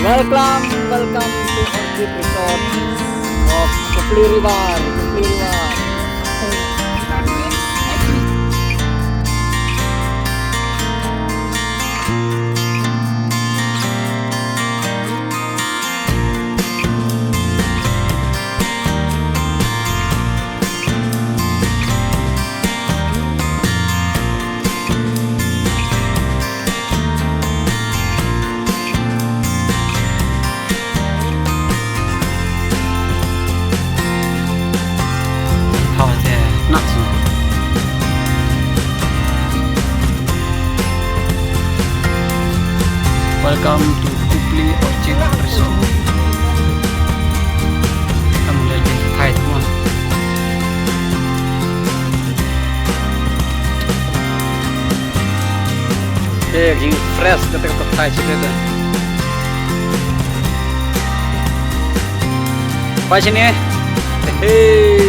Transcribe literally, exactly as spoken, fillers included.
Welcome, welcome to Orchid Resort of Kupli River, Kupli River. Hawa te nak su. Welcome to Kupli Orchid Resort. Kam le jin thai semua. Te jing fresh kata kata thai sih kata. Apa sini? Hehe.